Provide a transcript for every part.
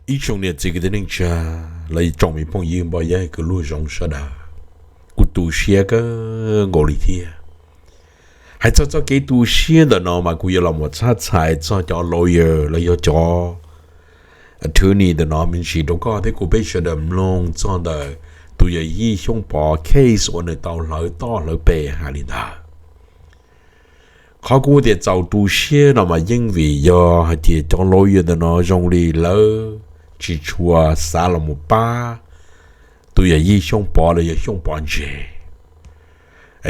Ib tsoom niam txiv kwv tij neej tsa, los yog tsoom me phooj ywg npoj yab kwv luag zoo sawv daws, kuv tu siab kawg nkaus li thiab. Hais txog txoj kev tu siab ntawm no mas kuv yuav los mus txhab txhais txog cov lawyer los yog cov attorney ntawm no me ntsis rau koj thiab kuv peb sawv daws mloog txog ntawm tus yawm yij Xyooj Pov case uas nws tau hlawv toj hlawv pes hais li ntawd. Qhov kuv tias txaus tu siab no mas yeej vim yog hais tias cov lawyer ntawm no zoo li lawv tsis tshua xav los mus pab tus yawm yij Xyooj Pov los yog Xyooj Pov ntse.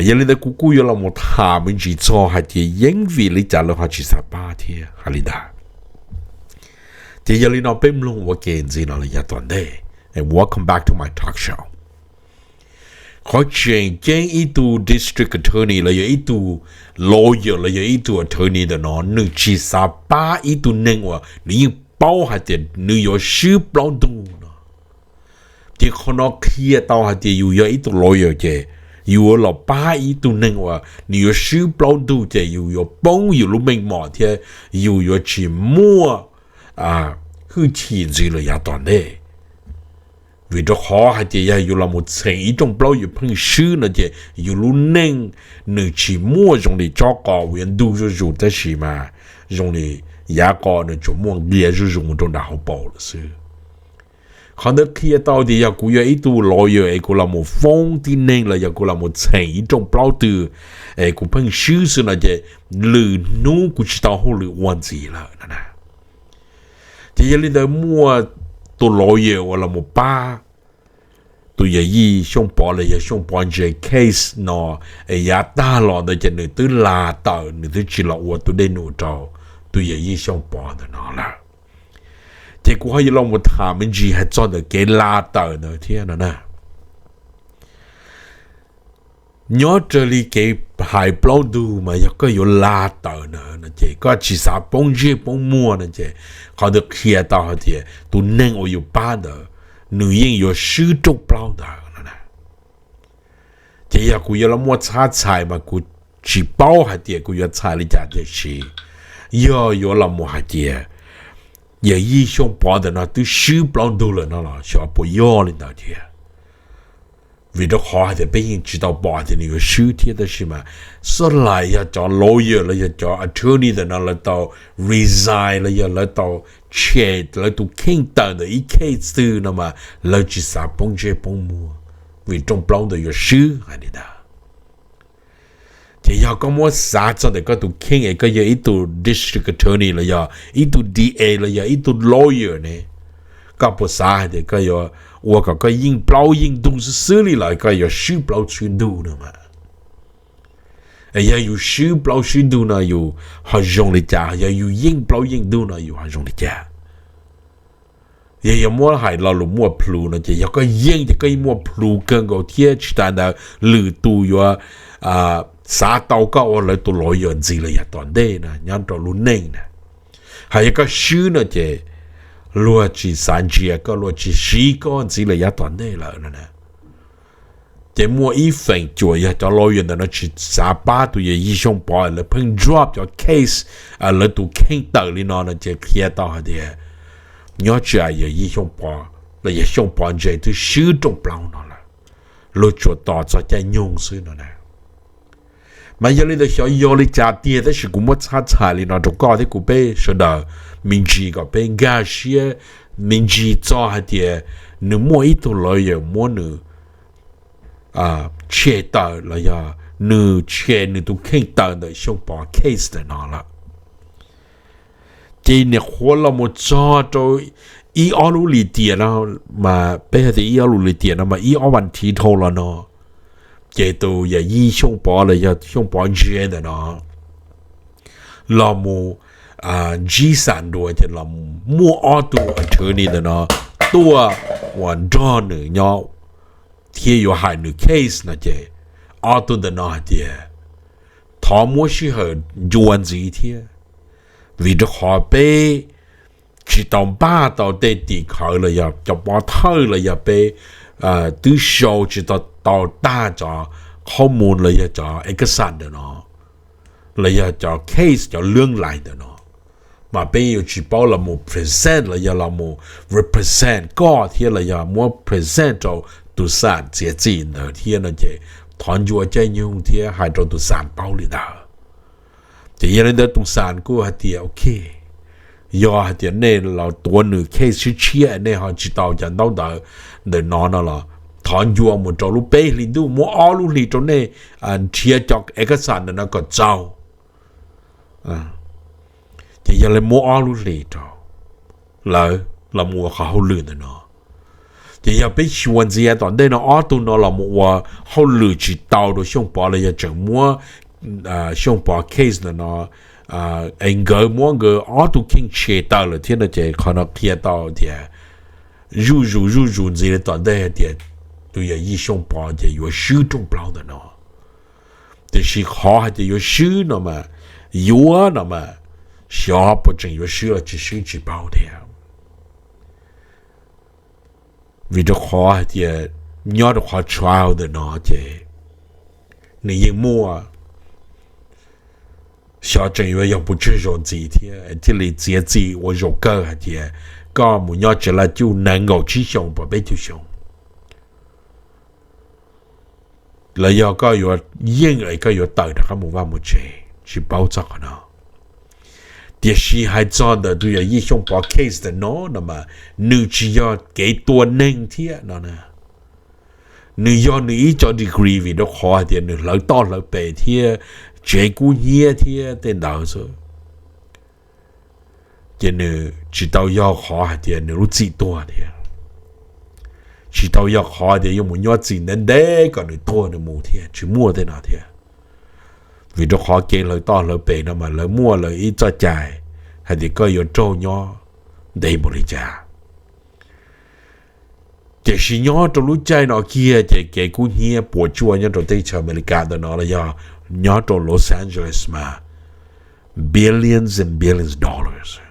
Yog li ntawd kuv kuj yuav los mus tham me ntsis txog hais tias yeej vim li cas lawv ho tsis xav pab thiab hais li ntawd. Ces yog li no peb mloog ua ke ntxiv no los yav tom ntej. Welcome back to my talk show. Qhov tseem ceeb ib tug district attorney los yog ib tug lawyer los yog ib tug attorney ntawm no nws tsis xav pab ib tug neeg uas nws yeej paub hais tias nws yuav swb plaub ntug no. Ces qhov no qhia tau hais tias yus yog ib tug lawyer ces yus yuav los pab ib tug neeg uas nws yuav swb plaub ntug ces yus yuav poob yus lub meej mom thiab yus yuav tsis muaj hwj chim ntxiv lawm yav tom ntej. Vim rau qhov hais tias yog yus los mus txheem ib rooj plaub yus pheej swb no ces yus lub neej nws tsis muaj zoo li tsob qos uas yuav ntug zuj zus tab sis mas zoo li yav qos nws tsuas muaj nqia zuj zus mus rau nram hauv paus lawm xwb. Qhov ntawd qhia tau tias yog kuv yog ib tug lawyer es kuv los mus foob tib neeg los yog kuv los mus txheem ib rooj plaub twg es kuv pheej swb xwb no ces lwm hnub kuv tsis tau hauj lwm ua ntxiv lawm no na. Ces yog li ntawd muaj tus lawyer uas los mus pab tus yawm yij Xyooj Pov los yog Xyooj Pov ntse case no es yav tag los ntawd ces nws twb la tawm nws twb tsis los ua tus dej num rau tus yawm yij Xyooj Pov ntawm no lawm. Ces kuv ho yuav los mus tham me ntsis hais txog ntawm kev la tawm ntawd thiab no na. Nyob raws li kev hais plaub ntug mas yog koj yuav la tawm ntawd no ces koj tsis xav poob ntsej poob muag no ces qhov ntawd qhia tau hais tias tus neeg uas yus pab ntawd nws yeej yuav swb rooj plaub ntawd no na. Ces yog kuv yuav los muaj txhab txhais mas kuv tsis paub hais tias kuv yuav txhais li cas tiam sis yog yuav los mus hais tias yawm yij Xyooj Pov ntawm no twb swb plaub ntug lawm no los xyov puas yog li ntawd thiab. Vim rau qhov hais tias peb yeej tsis tau pom hais tias nws yuav swb thiab tab sis mas xab lais yog cov lawyer los yog cov attorney ntawm no lawv tau resign los yog lawv tau tshem lawv tus kheej tawm ntawm ib case twg no mas lawv tsis xav poob ntsej poob muag vim rooj plaub ntawd yuav swb hais li ntawd. Ces yog koj muab xav txog ntawm koj tus kheej es koj yog ib tug district attorney los yog ib tug D A los yog ib tug lawyer ne, koj puas xav hais tias koj yuav ua kom koj yeej plaub yeej ntug xwb xwb li los koj yuav swb plaub swb ntug no mas? Es yog yus swb plaub swb ntug no yus ho zoo li cas, yog yus yeej plaub yeej ntug no yus ho zoo li cas? Yog yog muab hais lo lus muaj plhus no ces yog koj yeej ces koj yeej muaj plhus kawg nkaus thiab tsis tas ntawd lwm tus yuav xav tau koj ua lawv tus lawyer ntxiv los yav tom ntej na nyob rau lub neej na. Hos yog koj swb no ces luag tsis xav ntsia koj, luag tsis siv koj ntxiv los yav tom ntej lawm no na. Ces muaj ib feem cuam yog cov lawyer ntawm no tsis xav pab tus yawm yij Xyooj Pov, lawv pheej drop cov case lawv tus kheej tawm li no no ces qhia tau hais tias nyob tsam yawm yij Xyooj Pov los yog Xyooj Pov ntse twb swb rooj plaub no lawm, luag tsuas tos txog caij nyoog xwb no na. Mas yog li ntawd xyov yog li cas tiag tab sis kuv muab txhab txhais li no rau koj thiab kuv peb sawv daws me ntsis kom peb nkag siab me ntsis txog hais tias nws muaj ib tug lawyer muab nws tshem tawm los yog nws tshem nws tus kheej tawm ntawm Xyooj Pov case ntawm no lawm. Ces nyuam qhuav los mus txog rau ib ob lub lim tiam no, mas peb hais tias ib ob lub lim tiam no mas ib ob vas thiv dhau los no, ces tus yawm yij Xyooj Pov los yog Xyooj Pov ntse ntawm no los mus ntsib xam nrua ces los muaj ob tug attorney ntawm no tuaj uas nrog nws nyob thiab yuav hais nws case no ces ob tug ntawm no hais tias thov muab sij hawm ncua ntxiv thiab, vim rau qhov peb tsis tau npaj tau tej tim khawv los yog cov pov thawj los yog peb twb sau tsis tau tag cov qhob mus los yog cov ev kas xas ntawm no los yog cov case cov lwm lais ntawm no mas peb yuav tsis paub los mus present los yog los mus represent koj thiab los yog muab present rau tus xam txiav txim ntawd thiab no ces thov ncua caij nyoog thiab hais rau tus xam paub li ntawd. Ces yog li ntawd tus xam kuj hais tias ok, yog hais tias nej los tuav nws case tshiab tshiab nej ho tsis tau cov ntaub ntawv ntawm no no los thov ncua mus rau lub peb hlis ntuj, muab ob lub hlis rau nej nrhiav cov ev kas xam ntawm no kom txaus. Ces yog li muab ob lub hlis rau lawv los mus ua qhov hauj lwm ntawm no. Ces yog peb xyuas ntxiv tom ntej no ob tug no los mus ua hauj lwm tsis tau rau Xyooj Pov los yog tseem muab Xyooj Pov case ntawm no es nkawd muab nkawd ob tug kheej tshem tawm lawm thiab no ces qhov no qhia tau tias zuj zus zuj zus ntxiv li tom ntej hais tias tus yawm yij Xyooj Pov ces yuav swb rooj plaub ntawm no. Tiam sis qhov hais tias yuav swb no mas, yuav no mas, xyov puas tseem yuav swb los tsis swb tsis paub thiab. Vim rau qhov hais tias nyob rau qhov trial ntawm no ces nws yeej muaj, xyov tseem yuav yog puas tsawg zaus ntxiv thiab thiaj li txiav txim ua zaum kawg hais tias koj mus nyob tsev laj cuj nees nkaum tsib xyoos pom peb caug xyoo, los yog koj yuav yeej es koj yuav tawm rov qab mus vaj mus tsev, tsis paub txog qhov no. Tiam sis hais txog ntawm tus yawm yij Xyooj Pov case ntawm no no mas nws tsis yog kev tua neeg thiab no na. Nws yog nws ib co degree vim rau qhov hais tias nws hlawv toj hlawv pes thiab tsev kub hnyiab thiab tej ntawd xwb. Ces nws tsis tau yog qhov hais tias nws lub txim tuag thiab, tsis tau yog qhov tias yuav mus nyob txim ntev ntev kom nws tuag nws mus thiab, tsis muaj tej no thiab. Vim rau qhov kev hlawv toj hlawv pes no mas lawv muaj lawv ib txoj cai hais tias koj yuav raug nyob ntev npaum li cas. Tiam sis nyob rau lub caij no kiag ces kev kub hnyiab puas tsuaj nyob rau teb chaws Amelikas ntawm no los yog nyob rau Los Angeles mas billions and billions dollars.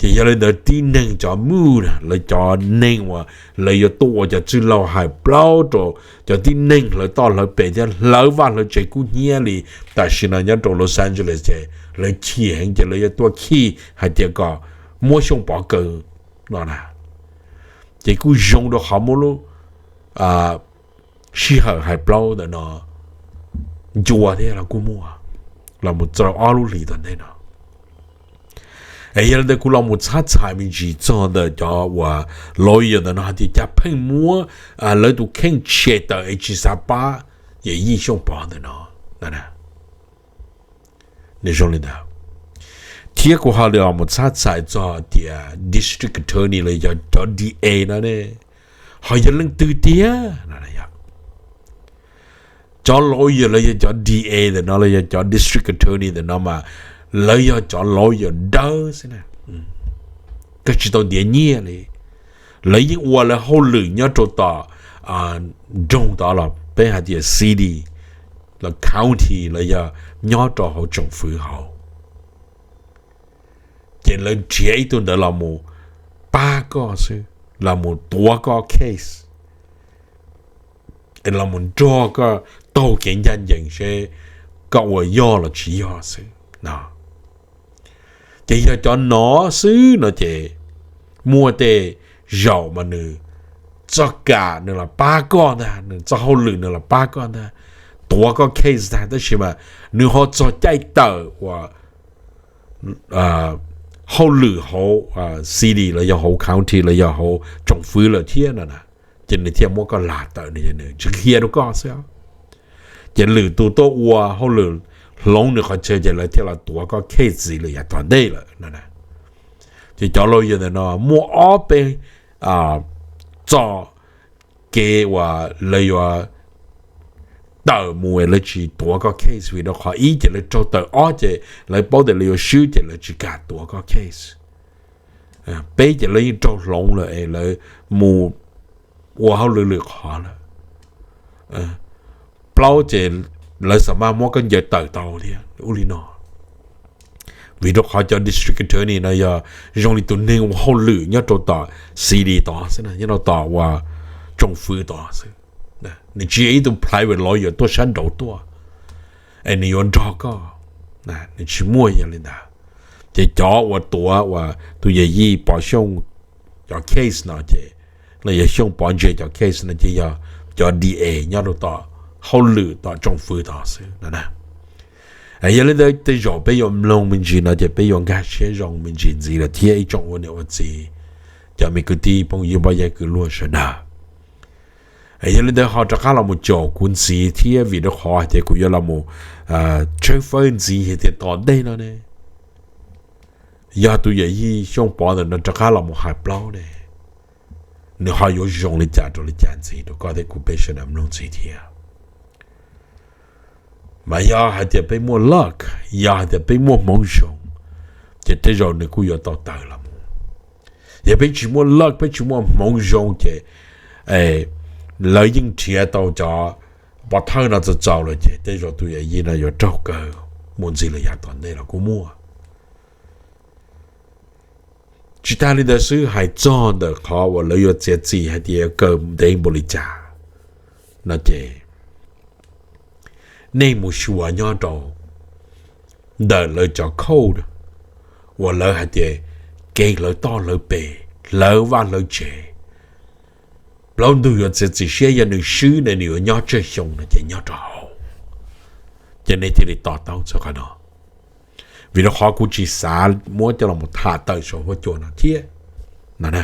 Ces yog li ntawd tib neeg cov muj, lawv cov neeg uas lawv yuav tuaj ua cov txwj laug hais plaub rau cov tib neeg hlawv toj hlawv pes thiab hlawv vaj hlawv tsev kub hnyiab li tam sim no nyob rau Los Angeles ces lawv chim heev ces lawv yuav tuaj khij hais tias kom muab Xyooj Pov kaw no na. Ces kuj zoo rau qhov muab lub sij hawm hais plaub ntawm no ncua thiab los kuj muaj los mus txog ob lub hlis tom ntej no. Es yog li ntawd kuv los mus txhab txhais me ntsis txog ntawm cov uas lawyer ntawm no hais tias cas pheej muab lawv tus kheej tshem tawm es tsis xav pab yawm yij Xyooj Pov ntawm no. Nws zoo li ntawd. Thiab kuv ho li los mus txhab txhais txog tias district attorney los yog cov D A no ne, ho yog leej twg tiag? Cov lawyer los yog cov D A ntawm no los yog cov district attorney ntawm no mas lawv yog cov lawyer dawb xwb na, kawg tsis tau ntiav nyiaj li. Lawv yeej ua lawv hauj lwm nyob rau tom nroog tod los peb hais tias city los county los yog nyob rau hauv tsoom fwv hauv. Ces lawv nrhiav ib tug ntawd los mus pab koj xwb, los mus tuav koj case, los mus nrog koj taug kev ncaj ncees seb koj ua yog los tsis yog xwb no. Ces yog cov no xwb no ces muaj tej zaum mas nws txoj kam nws los pab koj ntag, nws txoj hauj lwm nws los pab koj ntag, tuav koj case ntag, tab sis mas nws ho txog caij tawm uas hauj lwm hauv city los yog hauv county los yog hauv tsoom fwv lawm thiab no na, ces nws thiaj muab koj lam tawm, nws tsis qhia rau koj xwb. Ces lwm tus tuaj ua hauj lwm hloov nws qhov chaw ces lawv thiaj los tuav koj case ntxiv lawm yav tom ntej lawm no. Ces cov lawyer ntawm no muaj ob peb txoj kev uas lawv yuav tawm mus es lawv tsis tuav koj case vim rau qhov ib ces lawv raug tawm, ob ces lawv paub tias lawv yuav swb ces lawv tsis kam tuav koj case, peb ces lawv yeej raug hloov lawm es lawv mus ua hauj lwm lwm qhov lawm, plaub ces lawv xav mas muab koj ncaws tawm tau thiab ub li no. Vim rau qhov cov district attorney no yog zoo li tus neeg ua hauj lwm nyob rau tom city tod xwb, nyob rau tom uas tsoom fwv tod xwb. Nws tsis yog ib tug private lawyer tuaj sab nraud tuaj es nws yuav nrog koj, nws tsis muaj yog li ntawd. Ces cov uas tuav uas tus Yam Yij Pov Xyooj cov case no ces, los yog Xyooj Pov Ntse cov case no ces yog cov D A nyob rau tom hauj lwm tom tsoom fwv tod xwb no na. Yog li ntawd tej zaum peb yuav mloog me ntsis no ces peb yuav nkag siab zoo me ntsis ntxiv lawm thiab ib tsoom ua niam ua txiv, cov me kwv tij phooj ywg pab yawg kwv luag sawv daws. Yog li ntawd ho rov qab los mus caum kuv ntxiv thiab vim rau qhov hais tias kuv yuav los mus tshawb fawb ntxiv hais tias tom ntej no ne, yog tus Yam Yij Xyooj Pov ntawm no rov qab los mus hais plaub ne, nws ho yuav zoo li cas rau li cas ntxiv rau koj thiab kuv peb sawv daws mloog ntxiv thiab. Mas yog hais tias peb muaj luck, yog hais tias peb muaj hmoov zoo, ces tej zaum nws kuj yuav tau tawm los mus. Yog peb tsis muaj luck, peb tsis muaj hmoov zoo ces lawv yeej nrhiav tau cov pov thawj no txaus txaus lawm ces tej zaum tus Yam Yij no yuav raug kaw mus ntxiv lawm yav tom ntej los kuj muaj. Tsis tas li ntawd xwb, hais txog ntawm qhov uas lawv yuav txiav txim hais tias yuav kaw ntev npaum li cas no ces nej mus xyuas nyob rau ntawm lawv cov code uas lawv hais tias kev hlawv toj hlawv pes, hlawv vaj hlawv tsev, plaub ntug yuav txiav txim siab yog nws swb ne nws yuav nyob tsawg xyoo no ces nyob rau hauv. Ces nej thiaj li to taub txog qhov no, vim rau qhov kuv tsis xav muab coj los tham tawm saum huab cua no thiab no na.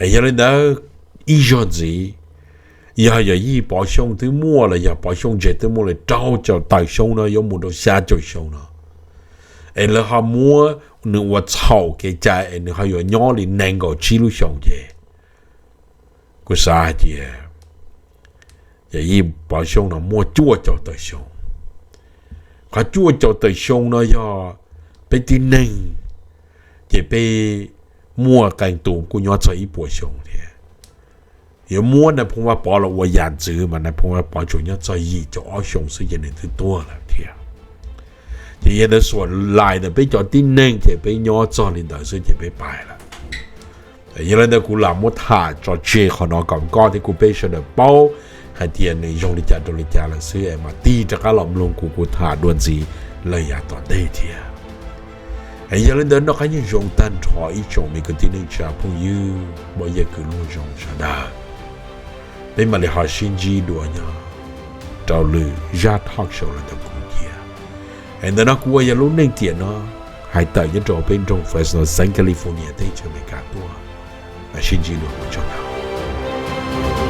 Yog li ntawd, ib zaug ntxiv, yog Yam Yij Pov Xyooj twb muaj los yog Pov Xyooj Ntse twb muaj li rau caum tawm xyoo no yuav mus rau xya caum xyoo no, es lawv ho muab nws ua txhaum kev cai es nws ho yuav nyob li nees nkaum tsib lub xyoos ces kuv xav hais tias Yam Yij Pov Xyooj no muaj cuaj caum tawm xyoo. Qhov cuaj caum tawm xyoo no yog peb tib neeg ces peb muaj qee tus kuj nyob txog ib puas xyoo thiab. Yuav muab Nais Phoo Vaj Pov los ua yam ntxwv mas Nais Phoo Vaj Pov tsuas nyob txog yim caum ob xyoo xwb ces nws twb tuag lawm thiab. Ces yog ntawd xuam lais ntawm peb cov tib neeg ces peb nyob txog li ntawd xwb ces peb pais lawm. Yog li ntawd kuv lam muab tham tso tseg qhov no kom koj thiab kuv peb sawv daws paub hais tias nws zoo li cas rau li cas lawm xwb es mam tig rov qab los mloog kuv kuv tham dua ntxiv lawm yav tom ntej thiab. Yog li ntawd noj qab nyob zoo tag nrho ib tsoom me kwv tij neej tsa phooj ywg pab yawg kwv luag zoo sawv daws. Peb mam li ho sib ntsib dua nyob rau lwm zaj talk show los ntawm kuv thiab. Es ntawm no kuv uas yog Lub Neej Tiam no hais tawm nyob rau peb nroog Fresno xeev California teb chaws Amelikas tuaj. Sib ntsib dua ua tsaug ntau.